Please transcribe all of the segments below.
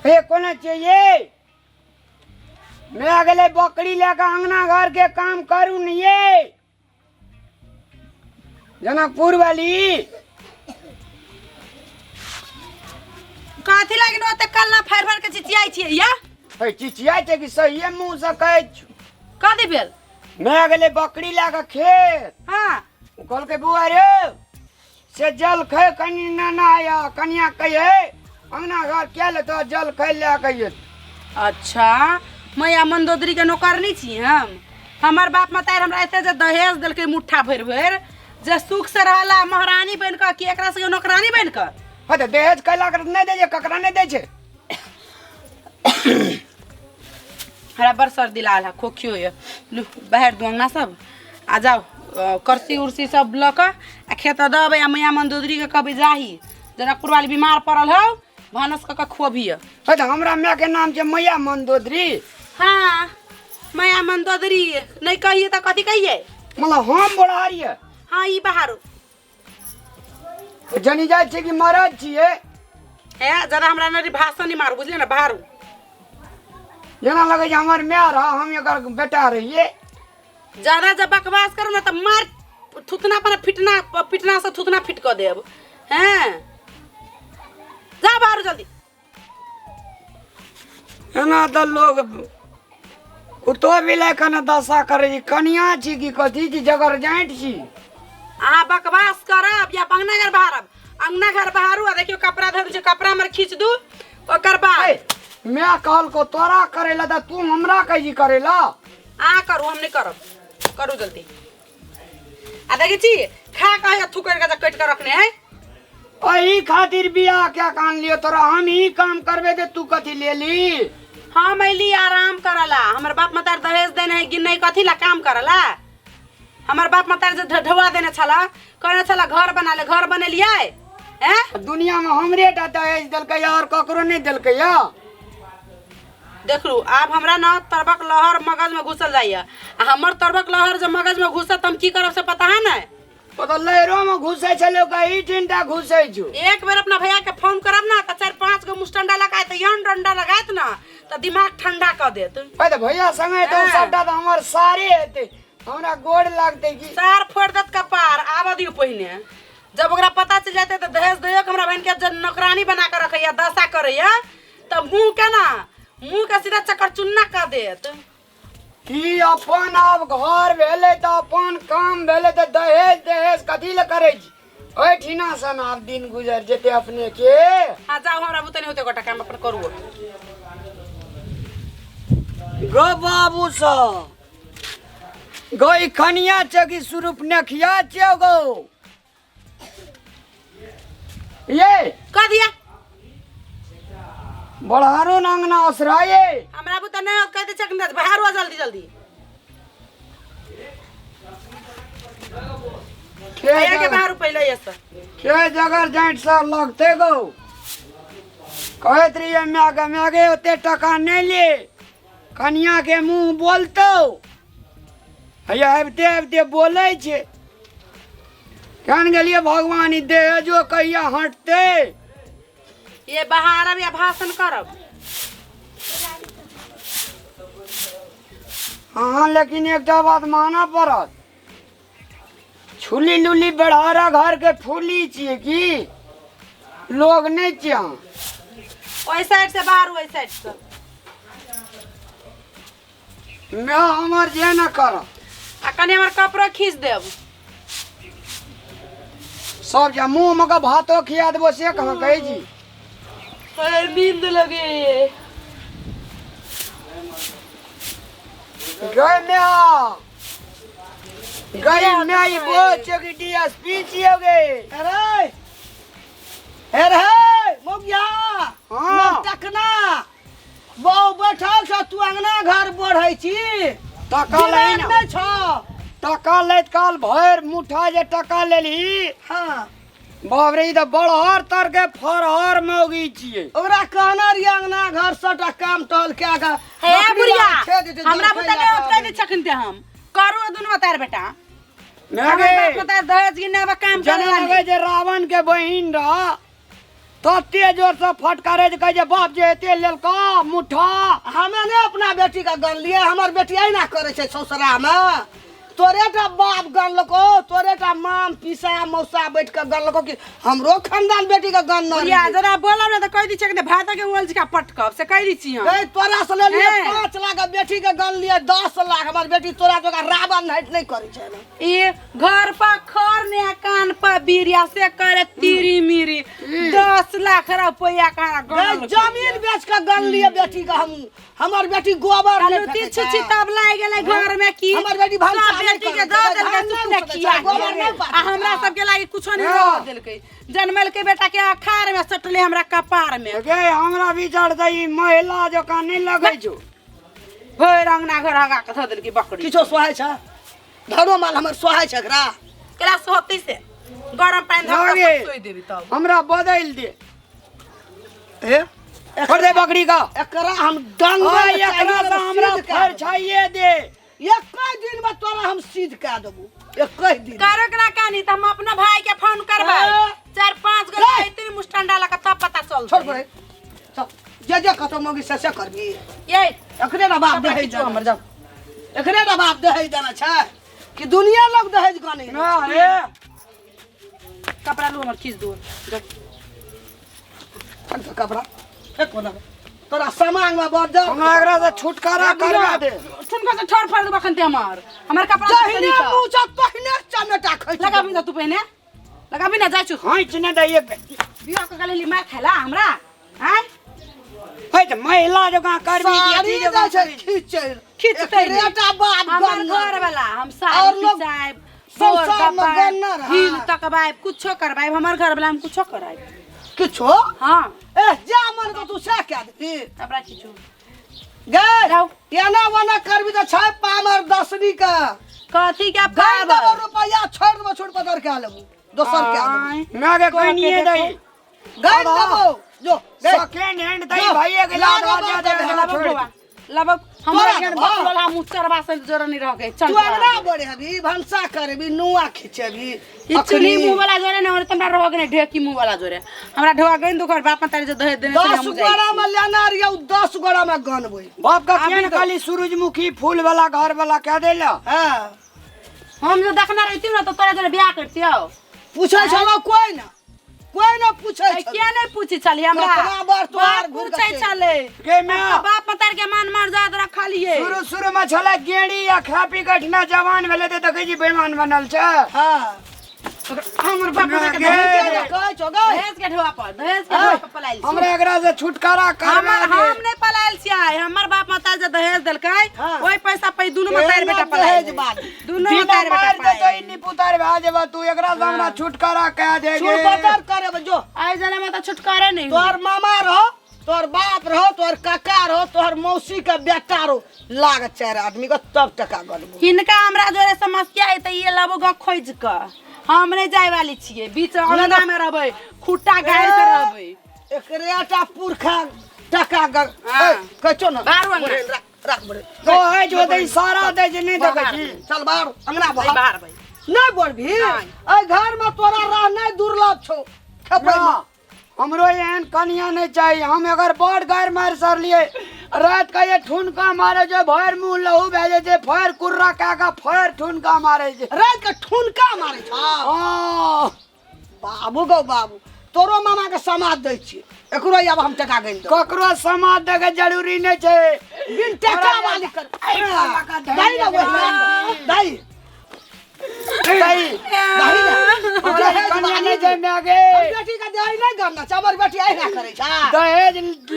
हे कोना छियै ये? मैं गेलै बकरी लए कऽ अंगना घर के काम करू ने ये जनकपुर वाली। कथी लागिन ओते कल्ला फाड़ि फाड़ि के चिचियाइ छियै या? हे चिचियाइ छै कि सहिए मुँह से कहै छु? कथी भेल? मैं गेलै बकरी लए कऽ खेत। हाँ। ओ कहलकै बौआ रे से जल खै कनि नाना आया कनिया कहिए अंगना घर क्या लेतो जल खै लए कहिए। अच्छा मैया मंदोदरी के नौकरनी छी हम। हमर बाप मतार हमरा एते जे दहेज देलकै मुट्ठा भरि भरि जे सुख से रहला महारानी बनि कऽ कि एकरा सबके नौकरानी बनि कऽ। हाँ तऽ दहेज कैला के नहि दै छै ककरा नहि दै छै। हमरा बड़ सर्दी लागल है खोखियो ये लू बाहर दू अंगना सब आ जाओ करसी उर्सी सब लऽ कऽ आ खेत दऽ अबै आ मैया मंदोदरी के कहबै जाही जनकपुर वाली बीमार पड़ल हौ भानस कऽ कऽ खुअबिय। है तऽ हमरा माय के नाम छै मैया मंदोदरी। हाँ मैया मंदोदरी नहीं कहिए तऽ कथी कहिए? मतलब हम बोलारिए। हाँ ई बाहर जनी जाइ छै कि मरद छियै। ए जरा हमरा नरी भाषण नहीं मारू बुझलिए ना बाहर। जेना लगै छै हमर माय रह हम एकर बेटा रहिए। ज्यादा जब बकवास करू ना तऽ मार थुथना पर फिटना पिटना से थुथना फिट कऽ देब। हैं जा बाहर जल्दी। एना तऽ लोग कुत्तो बिलाइ कने दशा करै छै कनिया छी कि कथी छी जगर जाँट छी। अहाँ बकवास करब या अंगना घर बहारब? अंगना घर बहारू आ देखियो कपड़ा धर छै कपड़ा हमर खींच दू ओकर बाद। ए, मैं कहलको तोरा करे ला तऽ तू हमरा कहै छी करे ला। अहाँ करू हम नहीं करब करू जल्दी। आ देखै छी खा कऽ अथू करि कऽ कटि कऽ रखने है। एही खातिर बियाह क्या कान लियो तोरा हम ही काम करबे ते तू कथी ले ली? हम अयली आराम करला हमर बाप मतार दहेज देने है गिन कथी ला काम करला? हमर बाप मतार जे ढौआ देने छला कहने छला घर बना ले घर बनेलियै हैं? दुनिया में हमरे टा दहेज देलकै और ककरो नहीं देलकै या। देखलू आब हमरा न तरबक लहर मगज में घुसल जाइया आ हमर तरबक लहर जब मगज में घुसत हम की करब से पता है ना? ओ तऽ लहरो में घुसै छलै ओकरा ई टिनटा घुसै छौ। एक बेर अपना भैया के फोन करब ना तऽ 4-5 गो मुस्टंडा लगायत यन डंडा लगायत ना तऽ दिमाग ठंडा कऽ देत। ए तऽ भैया संगे तऽ हाँ। सबटा तऽ हमर सारे हेतै हमरा गोड़ लागतै की? सार फोड़ि देत कपार आबऽ दियौ पहिने। जब ओकरा पता चलि जेतै तऽ दहेज दैयो के हमरा बहिन के जब नौकरानी बना कऽ रखैया दशा करैया तऽ मुँह के ना मुँह के सीधा चक्कर चुन्ना कऽ देत। की अपन आब घर भेलै तऽ अपन काम भेलै तऽ दहेज दहेज कथी लए करै छी? ओहिठिना सन आब दिन गुजर जेतै अपने के। हाँ जाओ हमरा बुते नहीं होते गोटा काम अपन करू। गो बाबू सब गो ई खनिया छै कि स्वरूप नखिया छै गो ये कह दिया बड़हारो अंगना असराये। हमरा बुते नहीं होत कह दे चक बाहर हो जल्दी जल्दी। के भैया के जगह- बाहर पहले ये सब। के जगह जाइत सब लगते गो कहैत रहिए माय के माय गे ओते टका नहीं ले कनिया के मुँह बोलतो हैया आबिते आबिते बोलै छै। केहन गेलिए भगवान ई दहेजो कहिया हटते? ये बाहर अब या भाषण करब। हाँ लेकिन एकटा बात मानऽ पड़त छुली लुली बढ़ारा घर के फूली छियै की लोग नहीं छियै अहाँ। ओहि साइड से बाहर ओहि साइड से। मैं हमर जे न करब। आ कनि हमर कपड़ो खींच देब। सब जे मुँह में के भातो खिया देबो से कहाँ कहै छी? अरे नींद लगे। गई म्या गई म्या ई बोल छो कि डीएसपी छियो गे। अरे अरे मुखिया हाँ। टकना बहु बैठल छ तू अंगना घर बढ़ै छी। टका लै ना। दिमाग नहि छौ। टका लैत काल भरि मुठा जे टका लेलही। हाँ। बाप रे ई तऽ बड़हर तर के फरहर मौगी छियै। ओकरा कहना रहियै अंगना घर सबटा काम टहल कए कऽ। हे नौकरी बुढ़िया, वाला छेद जे हमरा जलखै बुते लए नहि कऽ होत कहि आबै। दै छखिन ते हम। करू दुनू तार बेटा। माय हमर गे, बाप मतार दहेज गिने अब काम जेना करे लगै जे रावण के बहिन रह तते जोर से फटकारे जे कहै छै बाप जे एते लेलका मुठा। हमे ने अपना बेटी के गनलियै, हमर बेटी एहिना करै छै ससुरामे। तोरे टा बाप गनलको, तोरे टा माम पीसा मौसा बैठ के गनलको कि हमरो खानदान बेटी के गन न बुढ़िया जरा बोलब ने तऽ कहि दै छियै कि भात के उंगल छिका पटकब से कहि दै छी हम। ए तोरा से लेलियै हैं। 5 लाख आ बेटी के गन लियै 10 लाख। हमर बेटी तोरा जकाँ रावण नाइट नहि करै छै ने। ई घर पर खर ने कान पर बीरिया से करे तीरी मीरी 10 लाख रुपया कहाँ गनल। जमीन बेच के गन लियै बेटी के हम। हमर बेटी गोबर नहि कालू फेकै ती छै। छुछी तब लागि गेलै घर में की हमर बेटी भनसा सब नहि बेटी के करै दऽ छै, देलकै धान नहि सुखने उपजै छै, खिया गोबर के। नहि पाथै आ हमरा छै। सबके लागि कुछो नहि हाँ। रह देलकै। जनमलकै बेटा के अखाड़ में सटले हमरा कपार में। गे हमरा विचार से ई महिला जकाँ नहि लगै छौ। भरि अंगना घर हगा के धऽ देलकै बकरी। किछो सोहाइ छै? धनो माल हमर सोहाइ छै एकरा? केला सोहतै से गरम पानि धऽ गे। के सोइ देबी तब। हमरा बदलि दे। ए छोड़ दे बकरी का। एकरा हम डंगल ओए, एकरा से हमरा फरछाइए दे। एक दिन में तोरा हम सिद्ध कए देबू, एक दिन। करो के ना कानी त हम अपना भाई के फोन करबै। हाँ। 4-5 गो ले। इतनी मुस्टंडा लगा तब पता चलतै। छोड़ पड़े सब जे जे कतौ मौगी से से करबी। ये एकरे ना बाप कपड़ा दहेज खींचू हमर जाओ। एकरे ना बाप दहेज देना छै कि दुनिया लोग दहेज गने। ना रे कपड़ा लू हमर खींच दू। जाओ। फेंक दे कपड़ा, फेंक ना तोरा सामान में बड़ दे। हमरा एकरा से छुटकारा करवा दे। ठुनका से ठोर फाड़ देबो अखन ते हमर। हमर कपड़ा जहिने मुँह छौ तहिने चमेटा खै। लगाबी ना तू पहिने। लगाबी ना जाइ छु। खींच ने दे एक। बियाह के गलेली मार खाला हमरा। आय है त महिला जकाँ करबी कि साड़ी अथी जकाँ दै छै करबी? खींचै। खींचतै एकरे टा बाप हमर गन्ना। घर वाला हम और साड़ी लोग खिंचायब, संसार में गोर गन्ना कपायब, रहा। हिल तकबायब, कुछो करबायब। हमर घर वाला हम कुछो करायब। किछो? हाँ। ए जा मन को तू सह कए देबी। कपड़ा खींचू। गे जाओ। एना ओना करबी त छै पामर दसनी के। कथी के गाय पावर? देबो रुपैया छोड़ देबो, छोड़ पदर के लेबू दोसर के देबो। ना गे कनिए दे। गाय देबो जो गे। सेकेंड हैंड दई जो, भाई के ला लाद देबो, दे दे देबो, दे, छोड़ लबक दे। लबक हमरा तोरा के देबो। बकलोल हम उचरबा से जोर नहीं रह गए। चल तू अंगना बड़े हबी, भनसा करबी, नुआ खिचेबी। ई चुनी मुंह वाला जोरे ने हमरा रह गए ढेकी मुंह वाला जोरे। हमरा ढोआ गइन दुखर बाप तारी जो दहेज देने छले 10 हम जाइ गोड़ा छी। में लेना रहियो, 10 गोड़ा में गनबै। बाप का आबी केहन तो। खाली सूरजमुखी फूल वाला घर वाला कह देला। हाँ। हम जो देखना रहती ना तो तोरा जोरे बियाह करतियौ। पूछै छलो कोई ना, कोई ना पूछै छलो। किया नहीं पूछै छली हमरा? कतना बार तोहार बाप घूर पूछै के छलै। गे मां। बाप पतार के मान मार जात रखलिए। शुरू शुरू में छलै गेड़ी या खा पी के ठना जवान भेलै तऽ देखै छी बेईमान बनल छै। हाँ। हमर बाप के गे। दहेज कहै छौ गे। दहेज के ढोआ पर, दहेज के ढोआ पर पलायल छी। हमरा एकरा से छुटकारा करवा हमर दे। हम नहीं पलायल छियै। हमर बाप माता जे दहेज देलकै हाँ। ओहि पैसा पे दुनू मतार बेटा एना पलायल दहेज बाली। दुनू बिना मतार बेटा मार देतौ पलायल। ई निपुतर भए जेबा तू। एकरा से हमरा छुटकारा कए दे गे। छुटकारा करे जो। आइ जना में तऽ छुटकारे नहीं तोहर मामा रहो, तोहर बाप रहो, तोहर काका रहो, तोहर मौसी के बेटा रहो, लाग 4 आदमी के तब टका गनबो। हिनका हमरा जोरे समस्या है तऽ ई लबो ग खोज के हम नहीं जाय वाली छियै। बीच अंगना में रहबै, खुट्टा गाड़ि के रहबै। एकरे टा पुरखा टका गन। हाँ। ए, कहै छौ ना? बाहर अंगना। बड़े, राख, राख बड़े। तो है जो दे सारा दे जे नहीं देखै छी। चल बाहर, अंगना बाहर। बाहर भाई। नहीं बोलबी? नहीं। एहि घर में तोरा रहनाइ दुर्लभ छौ। खेपै ना, हमरो एहन कनिया नहीं चाहिए। हम अगर बड़ गारि मारि सरलियै रात के ये ठुनका मारे छै, भरि मुँह लहू भए जाइ छै, फैर कुर्रा कए कऽ फैर ठुनका मारे छै। रात के ठुनका मारे छौ? हाँ। बाबू गौ बाबू, तोरो मामा के समाज दै छियै, एकरो आब हम टका गनि देबौ। ककरो समाज दै के जरूरी नहि छै। बिन टका वाली कर। दही ना वही, दही। दही। दही ना। हमरा ई कनिया नहि छै माय गे। बेटी के दही नहि गनना छै, हमर बेटी एहिना करै छै। दहेज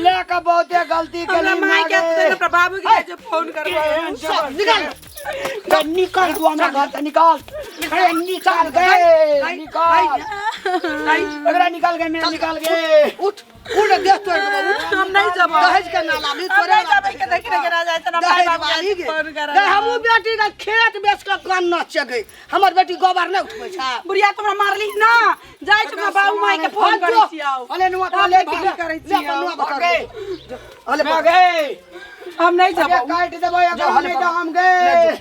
लए कऽ बहुते गलती हमरा केली माय माय के गे। अपना बाबू के जे फोन करबै। सब निकाल। गए, निकल तू हमरा घर से निकाल। अरे निकाल गए, निकाल। एकरा निकाल गए, मैं निकाल गए। उठ, उठ, देह तोड़ देबौ, उठ। हम नहीं जब दहेज के नाला भी तोरे हम नहीं जबै के देखि के ना जाय त दहेज बाबू वाली के गे। फोन करबै। गए, हमहूँ बेटी के खेत बेच के गन्ना चगै, हमर बेटी गोबर नहि उठबै छै। बुढ़िया तोरा मारली ना, जाइ छी अपना बाबू माय के फोन करै छी आउ। अरे नुआ तो ले फोन करै ले छी अपन आउ। नुआ पकड़ गए। अले मैं गए। हम नहीं अरे जब काट देबै एकरा, नहीं तऽ हम गए।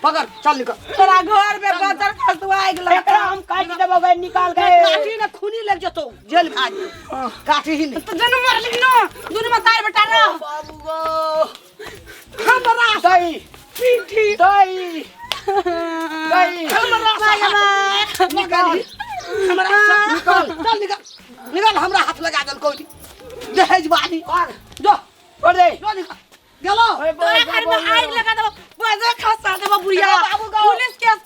पकड़ चल निकल। तोरा घर में बजर खसुआ गेल। एकरा हम काटि देबो गए, निकाल के। काटी ने खूनी लग जतो, जेल भाग काटी ही नहीं। तो जन मरली न दुनु में तार बेटा रह। बाबू गो हमरा दही पीठी दही दही हमरा हाथ निकाल, हमरा निकाल। चल निकाल निकाल, हमरा हाथ लगा देल कोई दहेज वाली। जो छोड़ दे। जो निकाल गेलो। ओए तोरा घर में आग लगा देबो, बजर खसा देबो बुढ़िया। बाबू गो। पुलिस केस।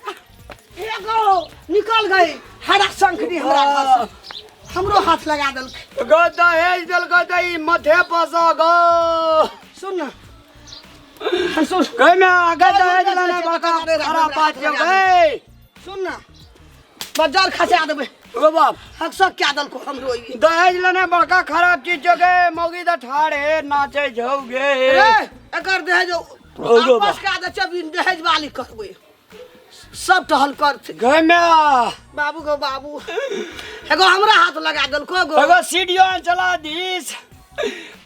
एगो निकल गई हरा शंखनी हमरा घर से, हमरो हाथ लगा देल गो दहेज देलको त ई मथे पसा गो। सुन ना सुन गई में आगे दहेज लेने बड़का खराब बात छौ गई। सुन ना बाजार खसा देबै। गो बाप हक सब क्या देलको हमरो ई। दहेज लेने बड़का खराब चीज छौ गे, मौगी त ठाढ़े नाचै छौ गे। रे एकर दहेज ओ गो आपस का दे छै, दहेज वाली करबै सब टहल कर। गई में बाबू गो बाबू एगो हमरा हाथ लगा देलको गो। एगो सीडीओ चला दीस,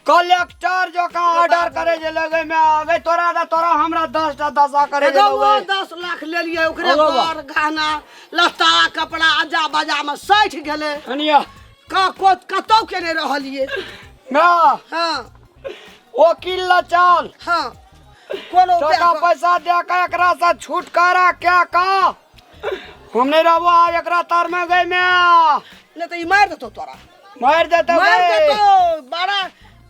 कलेक्टर जो का ऑर्डर करे जे लगे में आगे तोरा दा तोरा हमरा 10 टा दशा करे जे एगो वो लगे। 10 लाख ले लिए ओकरे ओ बाबा। घर गहना लत्ता कपड़ा अजा बजा में 60 गेले। कनिया का को कतौ के नहीं रहलिए। ना हाँ वकील ला चल। हाँ कोनो उपाय टका कर। पैसा दे के एकरा से छुटकारा क्या का हम नहीं रहबो आज एकरा तर में गई में। नहीं तो ई मार देतो तोरा, मार देतो मार गई। देतो। बड़ा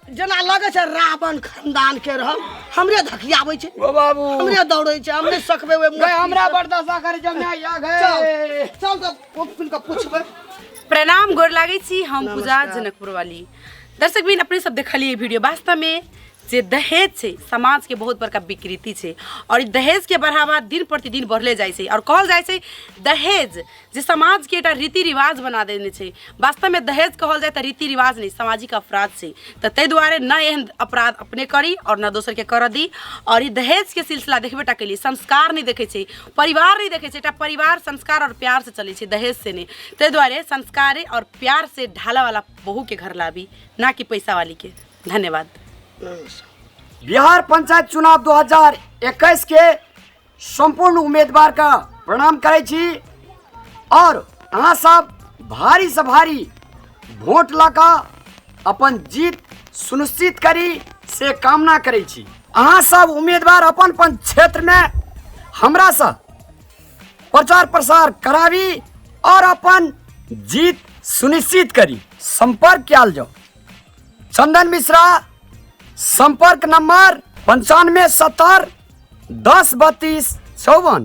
जेना लगे छै रावण खानदान के रह, हमरे धकियाबै छै, ओ बाबू हमरे दौड़ै छै, हम नहि सकबै ओहि गई हमरा बर्दाश्त करे जब नहीं आ गए। चल चल तऽ वकील के पुछबै। प्रणाम, गोर लागै छी। हम पूजा नमस्कार। जनकपुर वाली। दर्शक बिन अपने सब देखलिए वीडियो। वास्तव में जे दहेज छै समाज के बहुत बड़का विकृति छै और ई दहेज के बढ़ावा दिन प्रतिदिन बढ़ले जाइ छै। और कहल जाइ छै दहेज जे समाज के एकटा रीति रिवाज बना देने छै। वास्तव में दहेज कहल जाय तऽ रीति रिवाज नहि, सामाजिक अपराध छै। तऽ ताहि दुआरे न एहन अपराध अपने करी और न दोसर के करऽ दी। और ई दहेज के सिलसिला देखबे टा केलिए, संस्कार नहि देखै छै, परिवार नहि देखै छै। एकटा परिवार संस्कार और प्यार से चलै छै, दहेज से नहि। ताहि दुआरे संस्कारे और प्यार से ढाला वाला बहू के घर लाबी, ना कि पैसा वाली के। धन्यवाद। बिहार पंचायत चुनाव 2021 के संपूर्ण उम्मीदवार का प्रणाम करै छी और अहाँ सब भारी से भारी वोट लऽ कऽ अपन जीत सुनिश्चित करी से कामना करै छी। अहाँ सब उम्मीदवार अपन अपन क्षेत्र में हमरा से प्रचार प्रसार कराबी और अपन जीत सुनिश्चित करी। संपर्क कयल जाओ चंदन मिश्रा, संपर्क नंबर 95 70 10 32 54।